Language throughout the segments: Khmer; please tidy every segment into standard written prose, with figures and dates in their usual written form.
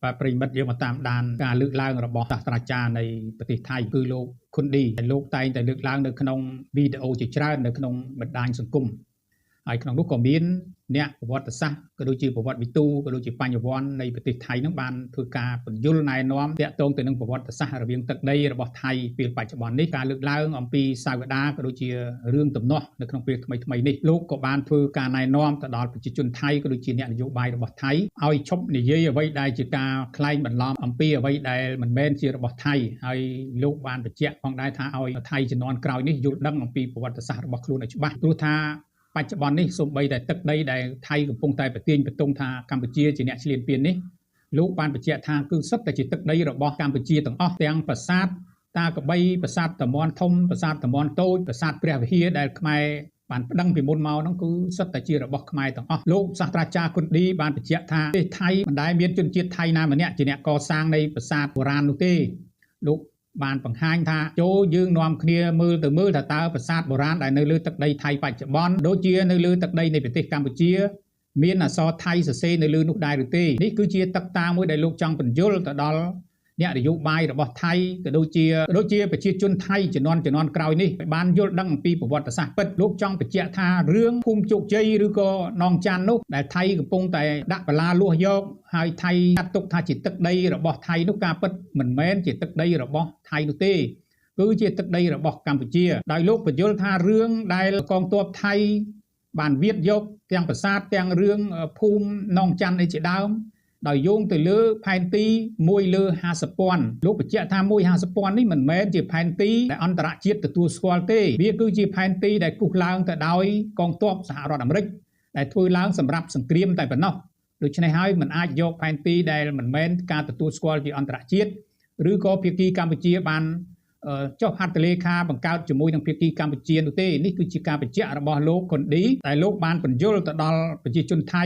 បាទប្រិយមិត្តយើងមកតាមដានការលើកឡើងរបស់សាស្ត្រាចារ្យនៃប្រទេសថៃគឺលោកខុនឌីដែលលោកតែងតែលើកឡើងនៅក្នុងវីដេអូជាច្រើននៅក្នុងបណ្ដាញសង្គមហើយក្នុងនោះក៏មានអ្នកប្រវត្តិសាស្ត្រក៏ដូចជាប្រវត្តិវិទូក៏ដូចជាបញ្ញវន្តនៃប្រទេសថៃនឹងបានធ្វើការពន្យល់ណែនាំទាក់ទងទៅនឹងប្រវត្តិសាស្ត្ររវាងទឹកដីរបស់ថៃពេលបច្ចុប្បន្ននេះការលើកឡើងអំពីសាវតាក៏ដូចជារឿងទំនាស់នៅក្នុងពេលថ្មីៗនេះលោកក៏បានធ្វើការណែនាំទៅដល់ប្រជាជនថៃក៏ដូចជាអ្នកនយោបាយរបស់ថៃឲ្យឈប់និយាយអ្វីដែលជាការក្លែងបន្លំអំពីអ្វីដែលមិនមែនជារបស់ថៃហើយលោកបានបញ្ជាក់ផងដែរថាឲ្យថៃជំនាន់ក្រោយនេះយល់ដឹងអំពីប្រវត្តិសាស្ត្ររបស់ខ្លួនឲ្យច្បាស់ព្រោះថាបច្ចុប្បន្ននេះសូម្បីតែទឹកដីដែលថៃកំពុងតែប្រទាញប្រទង់ថាកម្ពុជាជាអ្នកឈ្លានពាននេះលោកបានបញ្ជាក់ថាគឺសុទ្ធតែជាទឹកដីរបស់កម្ពុជាទាំងអស់ទាំងប្រាសាទតាក្របីប្រាសាទតាមាន់ធំប្រាសាទតាមាន់តូចប្រាសាទព្រះវិហារដែលខ្មែរបានប្តឹងពីមុនមកហ្នឹងគឺសុទ្ធតែជារបស់ខ្មែរទាំងអស់លោកសាស្ត្រាចារ្យគុណឌីបានបញ្ជាក់ថាប្រទេសថៃមិនដែលមានជនជាតិថៃណាម្នាក់ជាអ្នកកសាងនៃប្រាសាទបុរាណនោះទេលោកបានបង្ហាញថាចូលយើងនាំគ្នាមើលទៅមើលថាតើប្រាសាទបុរាណដែលនៅលើទឹកដីថៃបច្ចុប្បន្នដូចជានៅលើទឹកដីនៃប្រទេសកម្ពុជាមានអក្សរថៃសរសេរនៅលើនោះដែរឬទេនេះគឺជាទឹកតាមួយដែលលោកចង់បញ្យល់ទៅដល់អ្នកនយោបាយរបស់ថៃក៏ដូចជាប្រជាជនថៃជំនាន់ក្រោយនេះឲ្យបានយល់ដឹងអំពីប្រវត្តិសាស្ត្រពិតលោកចង់បញ្ជាក់ថារឿងភូមិជោគជ័យឬក៏នងចាន់នោះដែលថៃកំពុងតែដាក់បលាលួសយកហើយថៃចាត់ទុកថាជាទឹកដីរបស់ថៃនោះការពិតមិនមែនជាទឹកដីរបស់ថៃនោះទេគឺជាទឹកដីរបស់កម្ពុជាដោយលោកបញ្យល់ថារឿងដែលកងទ័ពថៃបានវាយយកទាំងប្រាសាទទាំងរឿងភូមិនងចាន់នេះជាដើមដោយយោងទៅលើផែនទី1លើ50,000លោកបញ្ជាក់ថា1 50,000នេះមិនមែនជាផែនទីដែលអន្តរជាតិទទួលស្គាល់ទេវាគឺជាផែនទីដែលគូសឡើងទៅដោយកងទ័ពសហរដ្ឋអាមេរិកដែលធ្វើឡើងសម្រាប់សង្គ្រាមតែប៉ុណ្ណោះដូច្នេះហើយមិនអាចយកផែនទីដែលមិនមែនការទទួលស្គាល់ជាអន្តរជាតិឬក៏ភាគីកម្ពុជាបានចុះហត្ថលេខាបង្កើតជាមួយនឹងភាគីកម្ពុជានោះទេនេះគឺជាការបញ្ជាក់របស់លោកខុនឌីដែលលោកបានបញ្យល់ទៅដល់ប្រជាជនថៃ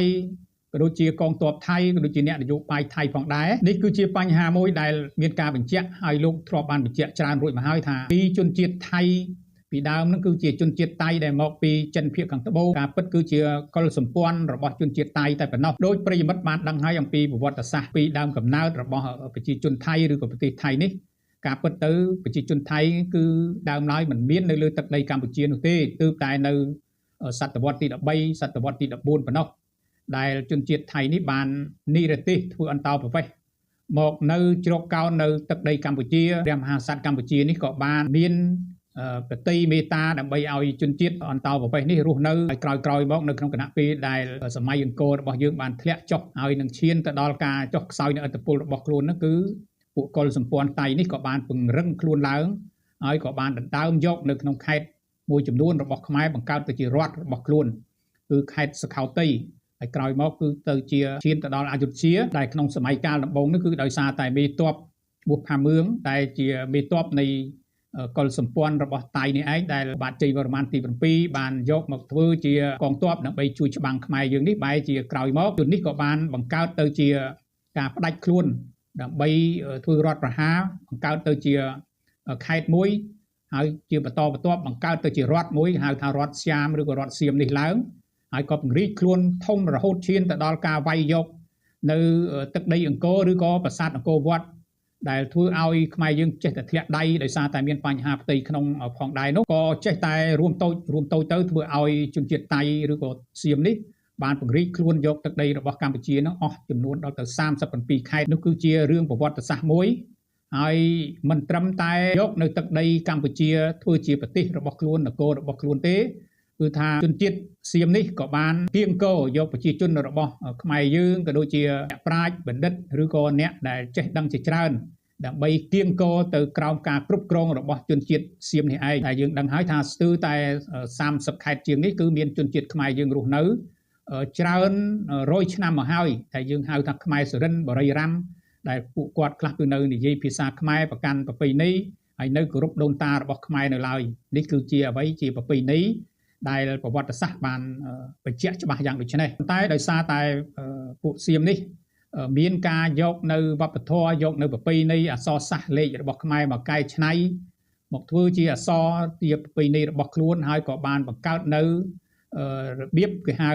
ក៏ដូចជាកងទ័ពថៃក៏ដូចជាអ្នកនយោបាយថៃផងដែរនេះគឺជាបញ្ហាមួយដែលមានការបញ្ជាក់ហើយលោកធ្លាប់បានបញ្ជាក់ច្រើនរួចមកហើយថាពីជនជាតិថៃពីដើមហ្នឹងគឺជាជនជាតិតៃដែលមកពីចិនភាគខាងត្បូងការពិតគឺជាកុលសម្ព័ន្ធរបស់ជនជាតិតៃតែប៉ុណ្ណោះដោយប្រិយមិត្តបានដឹងហើយអំពីប្រវត្តិសាស្ត្រពីដើមកំណើតរបស់ប្រជាជនថៃឬក៏ប្រទេសថៃនេះការពិតទៅប្រជាជនថៃគឺដើមឡើយមិនមាននៅលើទឹកដីកម្ពុជានោះទេទើបតែនៅសតវត្សទី13សតវត្សទី14ប៉ុណ្ណោះដែលជនជាតិថៃនេះបាននិរទេសធ្វើអន្តោប្រវេសន៍មកនៅជ្រកកោននៅទឹកដីកម្ពុជាព្រះមហាក្សត្រកម្ពុជានេះក៏បានមានប្រតិមេត្តាដើម្បីឲ្យជនជាតិអន្តោប្រវេសន៍នេះរស់នៅហើយក្រោយៗមកនៅក្នុងគណៈពេលដែលសម័យអង្គររបស់យើងបានធ្លាក់ចុះហើយនឹងឈានទៅដល់ការចុះខ្សោយនៅឥទ្ធិពលរបស់ខ្លួននោះគឺពួកកុលសម្ព័ន្ធតៃនេះក៏បានពង្រឹងខ្លួនឡើងហើយក៏បានដណ្ដើមយកនៅក្នុងខេត្តមួយចំនួនរបស់ខ្មែរបង្កើតទៅជារដ្ឋរបស់ខ្លួនគឺខេត្តសុខោទ័យហើយក្រោយមកគឺទៅជាឈានទៅដល់អយុធ្យាដែលក្នុងសម័យកាលដំបូងនេះគឺដោយសារតែមេទ័ពឈ្មោះផាមឿងដែលជាមេទ័ពនៃកុលសម្ព័ន្ធរបស់ថៃនេះឯងដែលបាទជ័យវរ្ម័នទី7បានយកមកធ្វើជាកងទ័ពដើម្បីជួយច្បាំងខ្មែរយើងនេះបែរជាក្រោយមកជននេះក៏បានបង្កើតទៅជាការផ្ដាច់ខ្លួនដើម្បីធ្វើរដ្ឋប្រហារបង្កើតទៅជាខេត្តមួយហើយជាបន្តបន្ទាប់បង្កើតទៅជារដ្ឋមួយហៅថារដ្ឋសៀមឬក៏រដ្ឋសៀមនេះឡើងហើយក៏ពង្រីកខ្លួនធំរហូតឈានទៅដល់ការវាយយកនៅទឹកដីអង្គរឬក៏ប្រាសាទអង្គរវត្តដែលធ្វើឲ្យខ្មែរយើងចេះតែធ្លាក់ដៃដោយសារតែមានបញ្ហាផ្ទៃក្នុងផងដែរនោះក៏ចេះតែរួមតូចទៅធ្វើឲ្យជនជាតិតៃឬក៏សៀមនេះបានពង្រីកខ្លួនយកទឹកដីរបស់កម្ពុជានោះអស់ចំនួនដល់ទៅ37ខេត្តនោះគឺជារឿងប្រវត្តិសាស្ត្រមួយហើយមិនត្រឹមតែយកនៅទឹកដីកម្ពុជាធ្វើជាប្រទេសរបស់ខ្លួននគររបស់ខ្លួនទេគឺថាជនជាតិសៀមនេះក៏បានគៀងគរយកប្រជាជនរបស់ខ្មែរយើងក៏ដូចជាអ្នកប្រាជ្ញបណ្ឌិតឬក៏អ្នកដែលចេះដឹងជាច្រើនដើម្បីគៀងគរទៅក្រោមការគ្រប់គ្រងរបស់ជនជាតិសៀមនេះឯងតែយើងដឹងហើយថាស្ទើរតែ30ខេត្តជាងនេះគឺមានជនជាតិខ្មែរយើងរស់នៅច្រើន100ឆ្នាំមកហើយតែយើងហៅថាខ្មែរសុរិនបរិយរំដែលពួកគាត់ខ្លះគឺនៅនិយាយភាសាខ្មែរប្រកាន់ប្រពៃណីហើយនៅគោរពដូនតារបស់ខ្មែរនៅឡើយនេះគឺជាអ្វីជាប្រពៃណីដែលប្រវត្តិសាស្ត្របានបញ្ជាក់ច្បាស់យ៉ាងដូចនេះតែដោយសារតែពួកសៀមនេះមានការយកនៅវប្បធម៌យកនៅប្រពៃណីអក្សរសាស្ត្រលេខរបស់ខ្មែរមកកែច្នៃមកធ្វើជាអក្សរជាប្រពៃណីរបស់ខ្លួនហើយក៏បានបង្កើតនៅរបៀបគេហៅ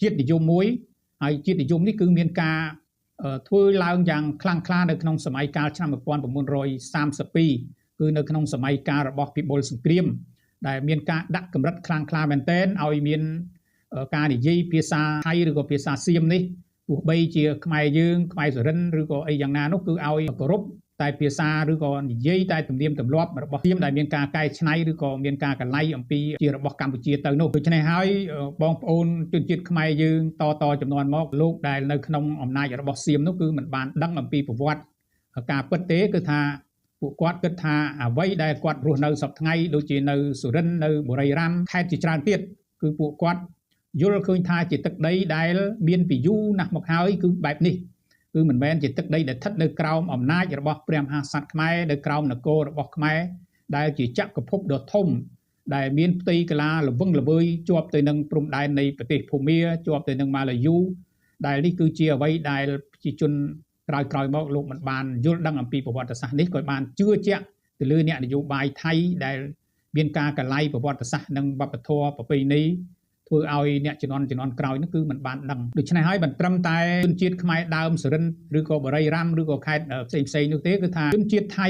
ជាតិនិយមមួយហើយជាតិនិយមនេះគឺមានការ ធ្វើឡើងយ៉ាងខ្លាំងក្លានៅក្នុងសម័យកាលឆ្នាំ1932គឺនៅក្នុងសម័យកាលរបស់ពិបុលសង្គ្រាមដែលមានការដាក់កម្រិតខ្លាំងក្លាមែនទែនឲ្យមានការនិយាយភាសាថៃឬក៏ភាសាសៀមនេះទោះបីជាខ្មែរយើងខ្មែរសុរិនឬក៏អីយ៉ាងណានោះគឺឲ្យគោរពតែភាសាឬក៏និយាយតែទំនៀមទម្លាប់របស់សៀមដែលមានការកែច្នៃឬក៏មានការកលៃអំពីជារបស់កម្ពុជាទៅនោះដូច្នេះហើយបងប្អូនជនជាតិខ្មែរយើងតតចំនួនមកលោកដែលនៅក្នុងអំណាចរបស់សៀមនោះគឺមិនបានដឹងអំពីប្រវត្តិការពិតទេគឺថាពួកគាត់គិតថាអ្វីដែលគាត់រស់នៅសប្តាហ៍ថ្ងៃដូចជានៅសុរិននៅបុរីរ៉ាំខេត្តជាច្រើនទៀតគឺពួកគាត់យល់ឃើញថាជាទឹកដីដែលមានពីយូរណាស់មកហើយគឺបែបនេះគឺមិនមែនជាទឹកដីដែលស្ថិតនៅក្រោមអំណាចរបស់ព្រះមហាក្សត្រខ្មែរនៅក្រោមនគររបស់ខ្មែរដែលជាចក្រភពដ៏ធំដែលមានផ្ទៃកលាល្វឹងល្វើយជាប់ទៅនឹងព្រំដែននៃប្រទេសភូមាជាប់ទៅនឹងម៉ាឡាយូដែលនេះគឺជាអ្វីដែលប្រជាជនក្រោយៗមកលោកមិនបានយល់ដឹងអំពីប្រវត្តិសាស្ត្រនេះក៏បានជឿជាក់ទៅលើអ្នកនយោបាយថៃដែលមានការកលៃប្រវត្តិសាស្ត្រនិងវប្បធម៌ប្រពៃណីធ្វើឲ្យអ្នកជំនាន់ក្រោយនោះគឺមិនបានដឹងដូច្នេះហើយមិនត្រឹមតែជនជាតិខ្មែរដើមសុរិនឬក៏បរិយរ៉ាំឬក៏ខេត្តផ្សេងៗនោះទេគឺថាជនជាតិថៃ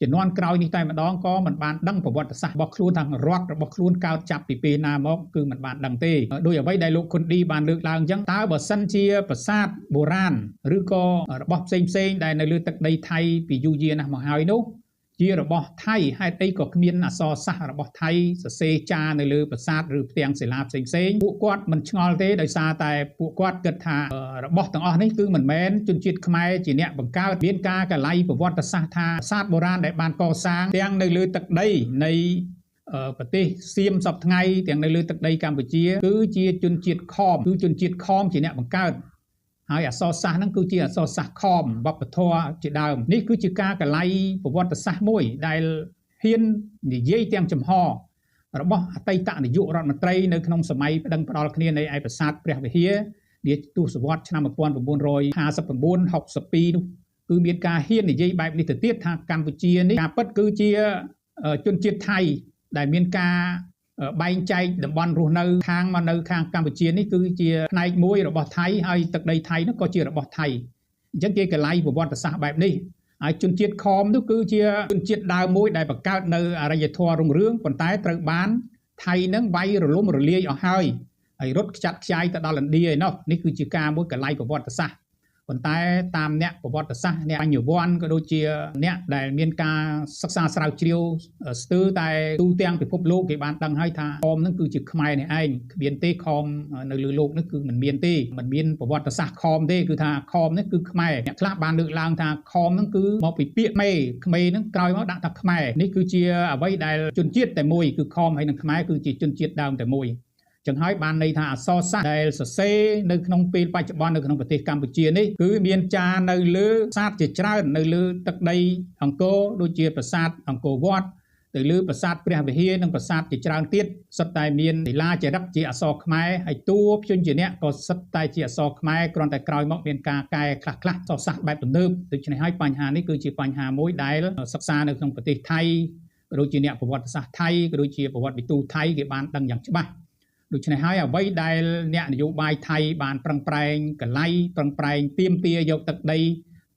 ជំនាន់ក្រោយនេះតែម្ដងក៏មិនបានដឹងប្រវត្តិសាស្ត្ររបស់ខ្លួនថារដ្ឋរបស់ខ្លួនកើតចាប់ពីពេលណាមកគឺមិនបានដឹងទេដោយអ្វីដែលលោកខុនឌីបានលើកឡើងអញ្ចឹងតើបើសិនជាប្រាសាទបុរាណឬក៏របស់ផ្សេងៗដែលនៅលើទឹកដីថៃពីយូរយារណាស់មកហើយនោះជារបស់ថៃហេតុអីក៏គ្មានអក្សរសាស្ត្ររបស់ថៃសរសេរចារនៅលើប្រាសាទឬផ្ទាំងសិលាផ្សេងៗពួកគាត់មិនឆ្ងល់ទេដោយសារតែពួកគាត់គិតថារបស់ទាំងអស់នេះគឺមិនមែនជនជាតិខ្មែរជាអ្នកបង្កើតមានការកលៃប្រវត្តិសាស្ត្រថាប្រាសាទបុរាណដែលបានកសាងទាំងនៅលើទឹកដីនៃប្រទេសសៀមសពថ្ងៃទាំងនៅលើទឹកដីកម្ពុជាគឺជាជនជាតិខមគឺជនជាតិខមជាអ្នកបង្កើតហើយអក្សរសាស្ត្រហ្នឹងគឺជាអក្សរសាស្ត្រខមវប្បធម៌ជាដើមនេះគឺជាការកលៃប្រវត្តិសាស្ត្រមួយដែលហ៊ាននិយាយទាំងចំហរបស់អតីតនាយករដ្ឋមន្ត្រីនៅក្នុងសម័យប្តឹងផ្តល់គ្នានៃឯប្រាសាទព្រះវិហារនាទសវត្សរ៍ឆ្នាំ1959 62នោះគឺមានការហ៊ាននិយាយបែបនេះទៅទៀតថាកម្ពុជានេះការពិតគឺជាជនជាតិថៃដែលមានការបែងចែកតំបន់រស់នៅខាងមកនៅខាងកម្ពុជានេះគឺជាផ្នែកមួយរបស់ថៃហើយទឹកដីថៃនោះក៏ជារបស់ថៃអញ្ចឹងគេកលៃប្រវត្តិសាស្ត្របែបនេះហើយជនជាតិខមនោះគឺជាជនជាតិដើមមួយដែលបង្កើតនៅអរិយធម៌រុងរឿងប៉ុន្តែត្រូវបានថៃនឹងវាយរលំរលាយអស់ហើយហើយរត់ខ្ចាត់ខ្ចាយទៅដល់ឥណ្ឌាឯណោះនេះគឺជាការមួយកលៃប្រវត្តិសាស្ត្រប៉ុន្តែតាមអ្នកប្រវត្តិសាស្ត្រអ្នកបញ្ញវន្តក៏ដូចជាអ្នកដែលមានការសិក្សាស្រាវជ្រាវស្ទើរតែទូទាំងពិភពលោកគេបានដឹងហើយថាខមនឹងគឺជាខ្មែរនេះឯងគ្មានទេខមនៅលើលោកនេះគឺមិនមានទេមិនមានប្រវត្តិសាស្ត្រខមទេគឺថាខមនេះគឺខ្មែរអ្នកខ្លះបានលើកឡើងថាខមនឹងគឺមកពីពាក្យមេក្មេនឹងក្រោយមកដាក់ថាខ្មែរនេះគឺជាអ្វីដែលជនជាតិតែមួយគឺខមហើយនឹងខ្មែរគឺជាជនជាតិដើមតែមួយចឹងហើយបានន័យថាអក្សរសាស្ត្រដែលសរសេរនៅក្នុងពេលបច្ចុប្បន្ននៅក្នុងប្រទេសកម្ពុជានេះគឺមានចារនៅលើប្រាសាទជាច្រើននៅលើទឹកដីអង្គរដូចជាប្រាសាទអង្គរវត្តទៅលើប្រាសាទព្រះវិហារនិងប្រាសាទជាច្រើនទៀតសុទ្ធតែមានศิលាចារឹកជាអក្សរខ្មែរហើយតួព្យញ្ជនៈក៏សុទ្ធតែជាអក្សរខ្មែរគ្រាន់តែក្រោយមកមានការកែខ្លះៗអក្សរសាស្ត្របែបទំនើបដូច្នេះហើយបញ្ហានេះគឺជាបញ្ហាមួយដែលសិក្សានៅក្នុងប្រទេសថៃក៏ដូចជាអ្នកប្រវត្តិសាស្ត្រថៃក៏ដូចជាប្រវត្តិវិទូថៃគេបានដឹងយ៉ាងច្បាស់ដូច្នេះហើយអ្វីដែលអ្នកនយោបាយថៃបានប្រឹងប្រែងកលៃប្រឹងប្រែងទាមទារយកទឹកដី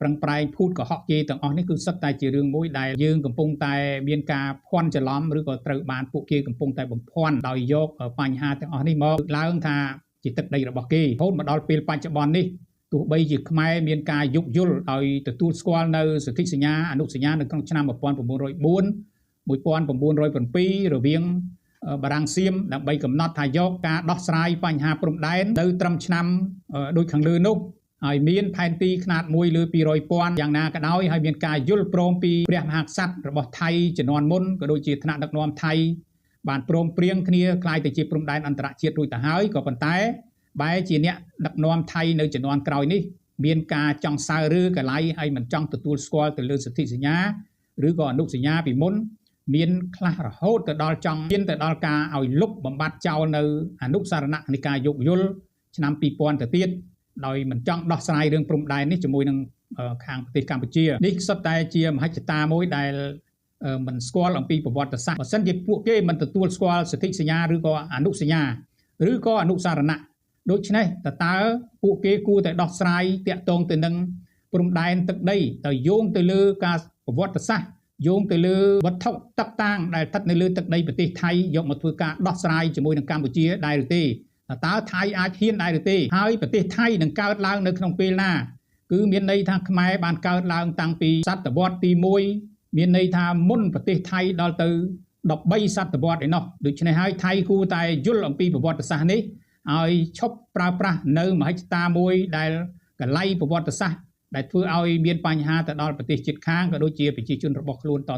ប្រឹងប្រែងភូតកុហកគេទាំងអស់នេះគឺសុទ្ធតែជារឿងមួយដែលយើងកំពុងតែមានការភ័ន្តច្រឡំឬក៏ត្រូវបានពួកគេកំពុងតែបំភាន់ដោយយកបញ្ហាទាំងអស់នេះមកលើកឡើងថាជាទឹកដីរបស់គេរហូតមកដល់ពេលបច្ចុប្បន្ននេះទោះបីជាខ្មែរមានការយោគយល់ឲ្យទទួលស្គាល់នៅសន្ធិសញ្ញាអនុសញ្ញានៅក្នុងឆ្នាំ1904 1907រវាងបារាំងសៀមដើម្បីកំណត់ថាយកការដោះស្រាយបញ្ហាព្រំដែននៅត្រឹមឆ្នាំដូចខាងលើនោះហើយមានផែនទីខ្នាត1លើ200,000យ៉ាងណាក៏ដោយហើយមានការយល់ព្រមពីព្រះមហាក្សត្ររបស់ថៃជំនាន់មុនក៏ដូចជាថ្នាក់ដឹកនាំថៃបានព្រមព្រៀងគ្នាក្លាយទៅជាព្រំដែនអន្តរជាតិរួចទៅហើយក៏ប៉ុន្តែបែរជាអ្នកដឹកនាំថៃនៅជំនាន់ក្រោយនេះមានការចង់សើរើកលៃហើយមិនចង់ទទួលស្គាល់ទៅលើសន្ធិសញ្ញាឬក៏អនុសញ្ញាពីមុនមានខ្លះរហូតទៅដល់ចង់មានទៅដល់ការឲ្យលុបបំបត្តិចោលនៅអនុសារណៈនៃការយោគយល់ឆ្នាំ2000ទៅទៀតដោយមិនចង់ដោះស្រាយរឿងព្រំដែននេះជាមួយនឹងខាងប្រទេសកម្ពុជានេះសុទ្ធតែជាមហិច្ឆតាមួយដែលមិនស្គាល់អំពីប្រវត្តិសាស្ត្របើសិនជាពួកគេមិនទទួលស្គាល់សន្ធិសញ្ញាឬក៏អនុសញ្ញាឬក៏អនុសារណៈ ដូច្នេះតើពួកគេគួរតែដោះស្រាយតាក់ទងទៅនឹងព្រំដែនទឹកដី ដោយយោងទៅលើការប្រវត្តិសាស្ត្រ យោងទៅលើវត្ថុតឹកតាងដែលស្ថិតនៅលើទឹកដីប្រទេសថៃ យកមកធ្វើការដោះស្រាយជាមួយនឹងកម្ពុជាដែរឬទេ? តើថៃអាចហ៊ានដែរឬទេ? ហើយប្រទេសថៃនឹងកើតឡើងនៅក្នុងពេលណា? គឺមានន័យថាខ្មែរបានកើតឡើងតាំងពីសតវត្សទី1 មានន័យថាមុនប្រទេសថៃដល់ទៅ13សតវត្សឯណោះ។ ដូច្នេះហើយថៃគួរតែយល់អំពីប្រវត្តិសាស្ត្រនេះ ឲ្យឈប់ប្រើប្រាស់នៅមហិច្ឆតាមួយដែលកលៃប្រវត្តិសាស្ត្រ ដែលធ្វើឲ្យមានបញ្ហាទៅដល់ប្រទេសជិតខាង ក៏ដូចជាប្រជាជនរបស់ខ្លួនត